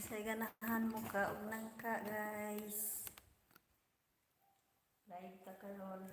Kinsay ganahan mo ka og nangka, guys? Live ta karon.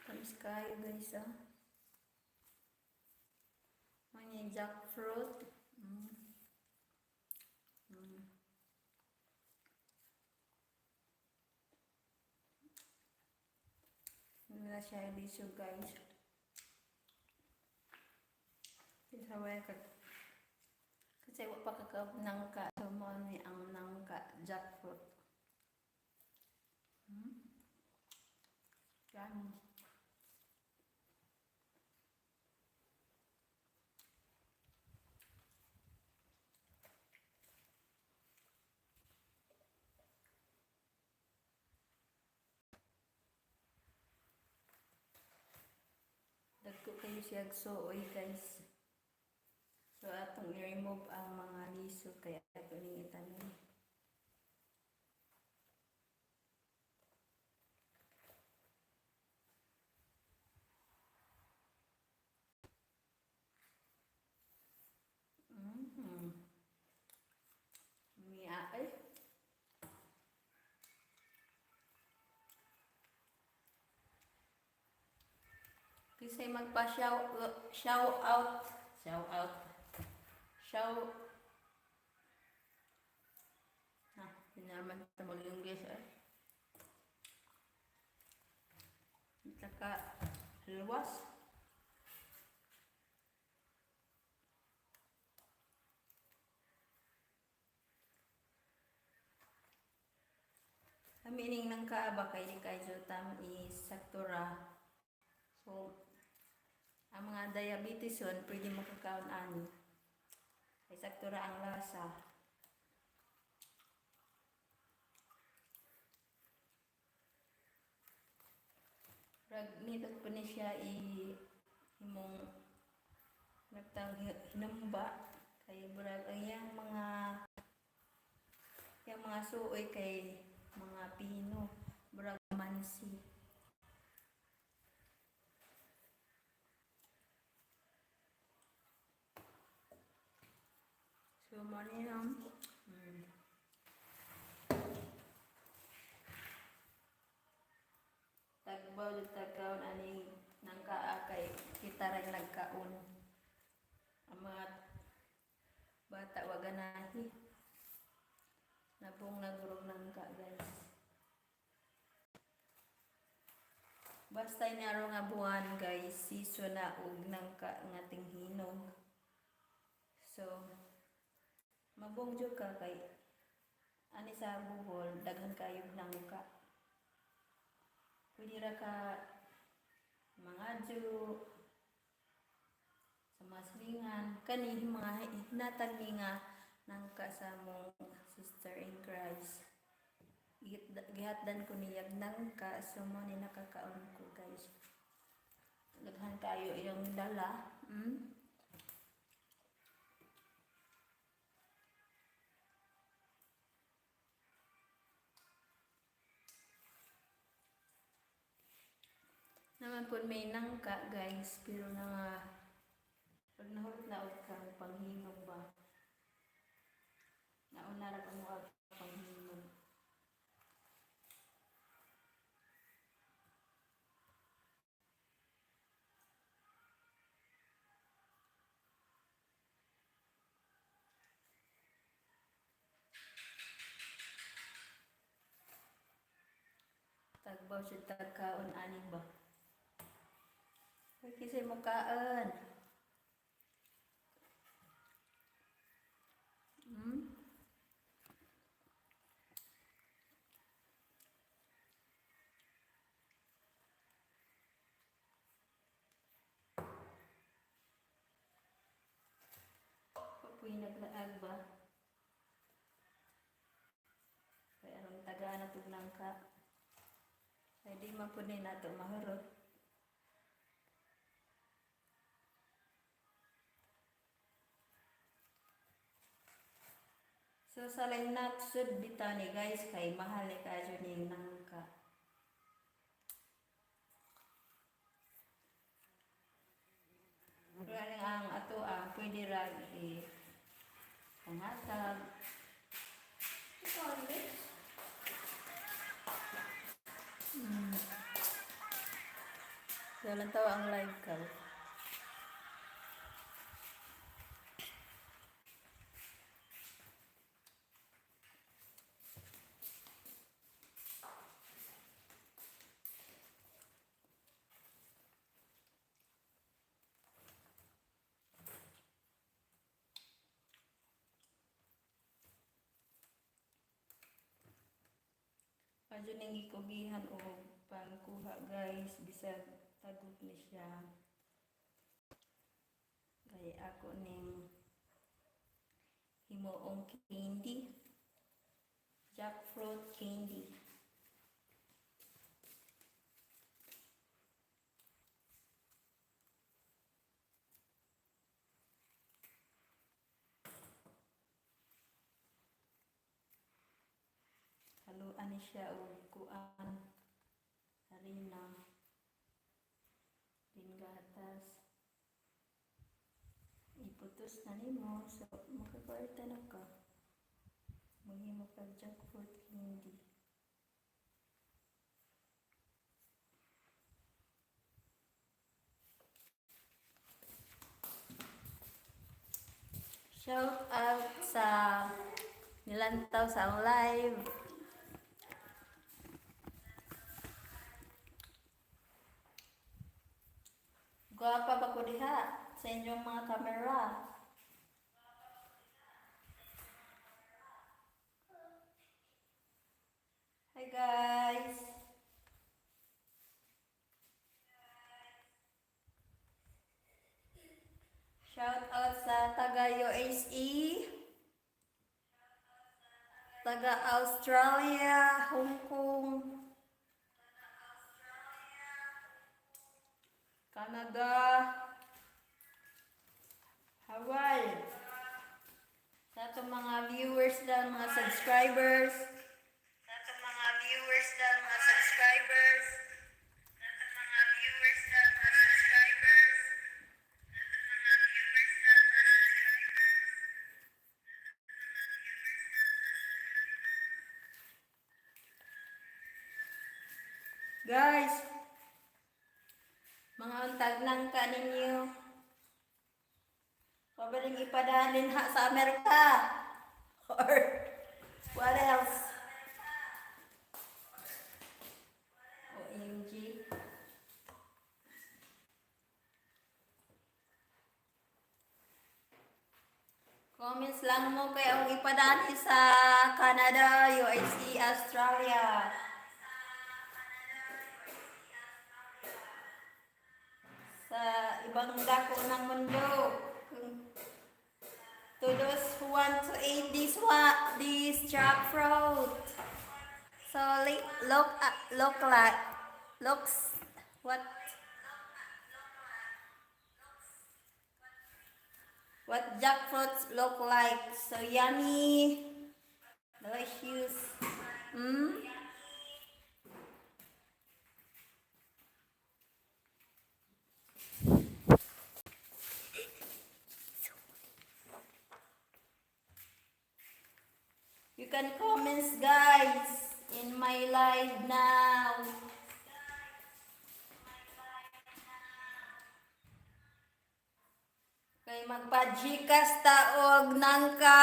Tamis kayo, guys, ah. Mga jackfruit. Hindi na siya liso, guys. Kasi ka kasi wa pa ka nangka, so mo ni ang nangka, jackfruit. Yummy. Dagko kayo siya suoy, guys. So atong i-remove ang mga liso kay ato ning itanom. Mia ay. Kinsay magpa-shout shout out, shout out, shout na naman ta mag-English eh. Saka luwas. Kami ining nangka ba kay kay tam is sakto ra. So ang mga diabetes yun, pwede makakaon ani. Kay sakto ra ang lasa. Rag nindot po ni siya i himong nagtawag hinamba kay murag ang iyang mga suoy kay mga pino, murag mansi. So mo ni. Tagbaw jud tagkaon aning nangkaa kay kita ray nagkaon. Ang mga bata wa ganahi. Nabong nagurog nangka, guys. Basta ini araw nga buwan, guys, season na og nangka nga tinghinog. So mabong jud ka kay ani sa Bohol daghan kayog nangka. Pwede ra ka mangadyo sa mga silingan kani mga hinatag ni nga nangka sa among sister in Christ. Gihatdan ko niyag nangka, so mo ni nakakaon ko, guys. Daghan kayo iyang dala. Naman po may nangka, guys, pero na nga pag nahurot na og kang panghinog ba. Nauna ra ka mo og panghinog. Tagbaw siya tagkaon ani ba. Uy, kinsay mo kaon? Hmm? Ako'y naglaag ba? Kay aron tagaan na tug nangka. Kay di man pud ni nato mahurot. So sa lain sud bitaw ni, guys, kay mahal ni kaayo ning nangka. Pero ang ato ah, pwede ra i panghatag. Ito ang mix. So lantaw ang live ka. Adyo ning gikugihan og pangkuha, guys, bisag tagok ni siya. Kay ako ning himuong candy. Jackfruit candy. Haluan ni siya og kuan, harina, din gatas. Iputos na nimo, so makakwarta na ka. Maghimo kag jackfruit candy. Shout out sa nilantaw sa akong live. Gwapa ba ko diha sa inyong mga camera? Hi, guys! Shout out sa taga USA, taga Australia, Hong Kong, Canada, Hawaii. Sa atong mga viewers dan mga subscribers. Sa atong mga viewers dan mga subscribers. Sa atong mga viewers dan mga subscribers. Sa atong mga viewers dan mga subscribers. Guys, mga untag nangka ninyo. Pabaling ipadalin ha sa Amerika. Or what else? OMG. Comments lang mo kay ang ipadali sa Canada, USA, Australia. Sa ibang dako ng mundo. To those who want to eat this one, this jackfruit. So look like looks what jackfruits look like. So yummy, delicious. You can comment, guys, in my live now. Kay magpa-Gcash ta og nangka.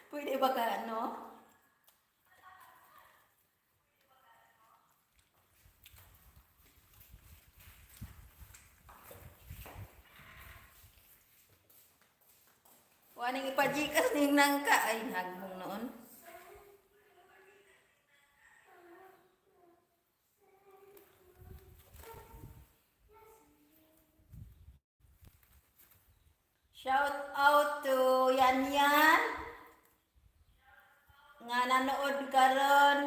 Pwede ba ka, no? Waning ipa-Gcash ning nangka. Ay, hagbong noon. Shout out to Yan Yan nga nanood karon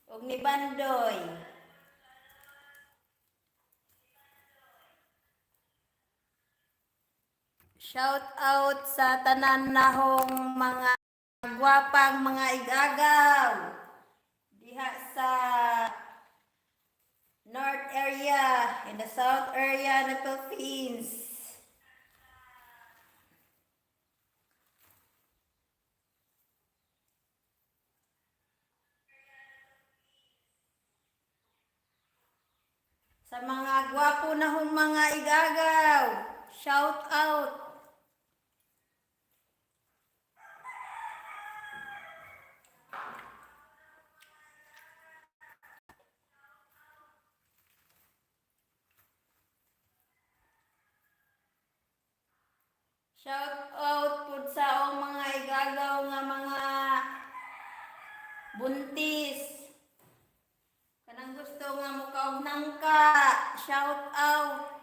ug ni Bandoy. Shout out sa tanan nahong mga gwapang mga igagaw diha sa north area in the south area ng Philippines. Sa mga gwapo na hong mga igagaw, shout out. Shout out pud sa akong mga igagaw nga mga buntis. Kanang gusto nga mukaog nangka, shout out.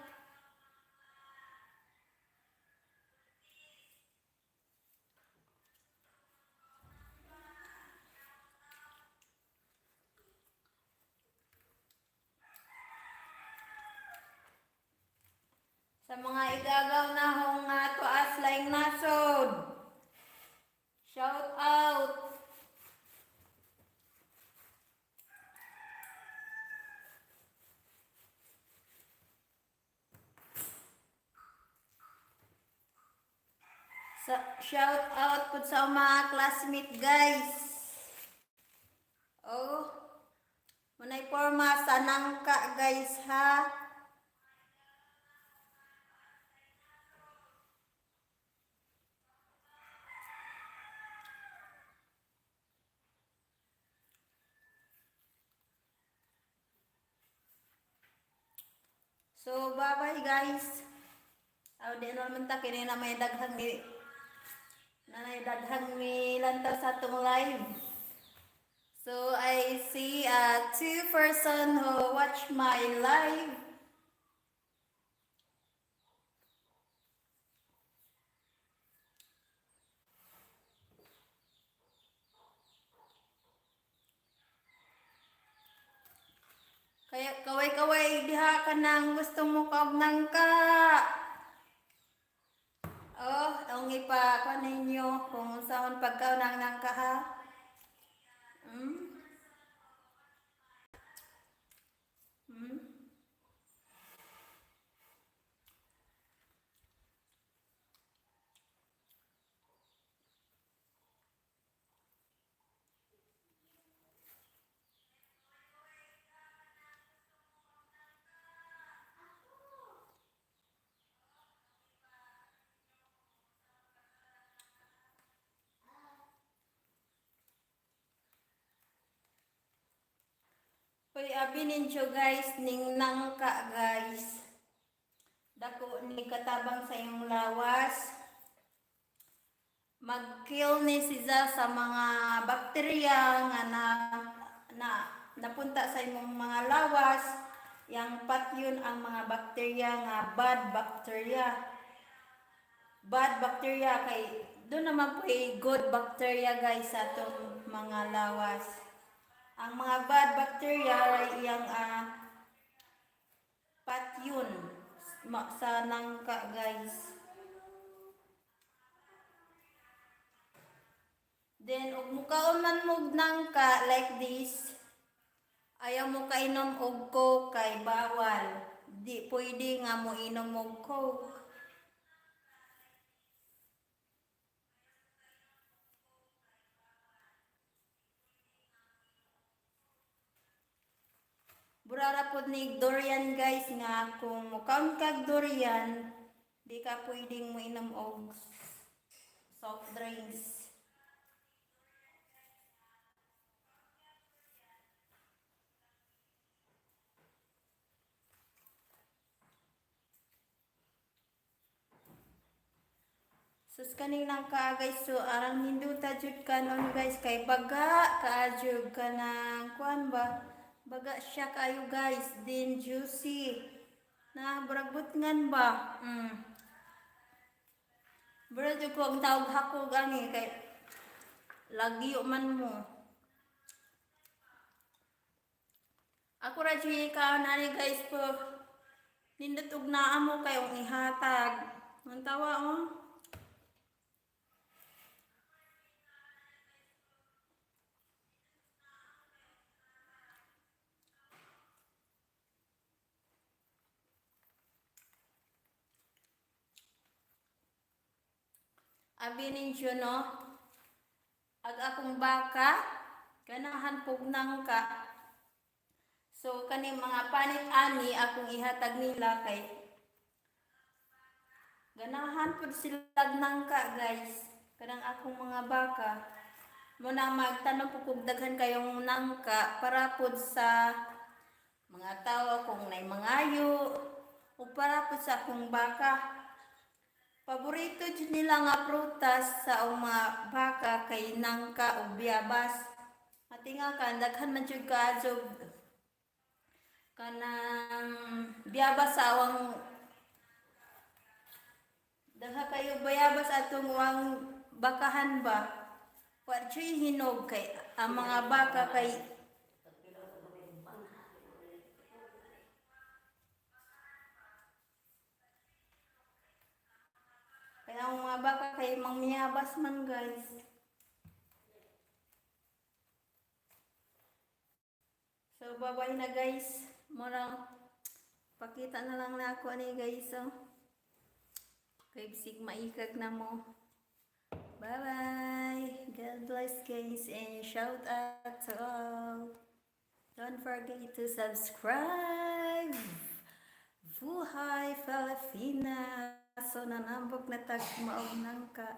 Sa mga igagaw na hong nga tuas laing nasod. Shout out. Sa, shout out po sa mga classmate, guys. Oh. Manay porma sa nangka, guys, ha. So, bye-bye, guys. Aw, di na naman ta kini na may daghang ni nanay daghang ni lantaw sa atong live. So, I see two person who watch my live. Kaya kaway-kaway diha ka nang gusto mo kaog nangka. Oh, ang ipa kuan ninyo kung saan pagkaon ang nangka, ha. Uy, abi ninyo, guys, ning nangka, guys. Dako ni katabang sa iyong lawas. Mag-kill ni siya sa mga bakterya nga na napunta sa imong mga lawas. Yang patyon ang mga bakterya nga bad bacteria. Bad bacteria kay doon naman po eh, good bacteria, guys, sa atong mga lawas. Ang mga bad bacteria ay iyang patyon sa nangka, guys. Then ug mukaon man mo og nangka like this, ayaw mo kainom og Coke kay bawal. Di pwede nga mo inom og Coke. Burara pod ni durian, guys, nga kung mukaon kag durian, di ka pwedeng moinom og soft drinks. Sus, kaning nangka, guys, so arang ninduta jud kanon, guys, kay baga kaajud kanang kuan ba, baga siya kayo, guys, din juicy na burag ngan ba. Bro, jud ko ang tawag hako gani kay lagyo man mo. Ako ra jud ka nani, guys, po. Nindot og naa mo kayong ihatag. Ang tawa, oh. Abi ninyo, no? Ag akong baka, ganahan pug nangka. So, kani mga panit ani akong ihatag nila kay ganahan pud sila nangka, guys. Kanang akong mga baka. Mo na magtanom po kog daghan kayong nangka para pud sa mga tao kung nay mangayo o para pud sa akong baka. Paborito jud nila nga prutas sa mga baka kay nangka o biyabas. Matinga ka, daghan man jud kaadyo kanang biyabas sa awang, dagha kayo bayabas atong uwang bakahan ba. Wa juy hinog kay ang mga baka kay kaya ang mga baka kay mangyabas man, guys. So bye-bye na, guys. Murang pakita na lang na ako ani, guys, oh. Kay bisig maikag na mo. Bye-bye. God bless, guys, and shout out to all. Don't forget to subscribe. Buhay Filipina. So nanambok na tag maog nangka.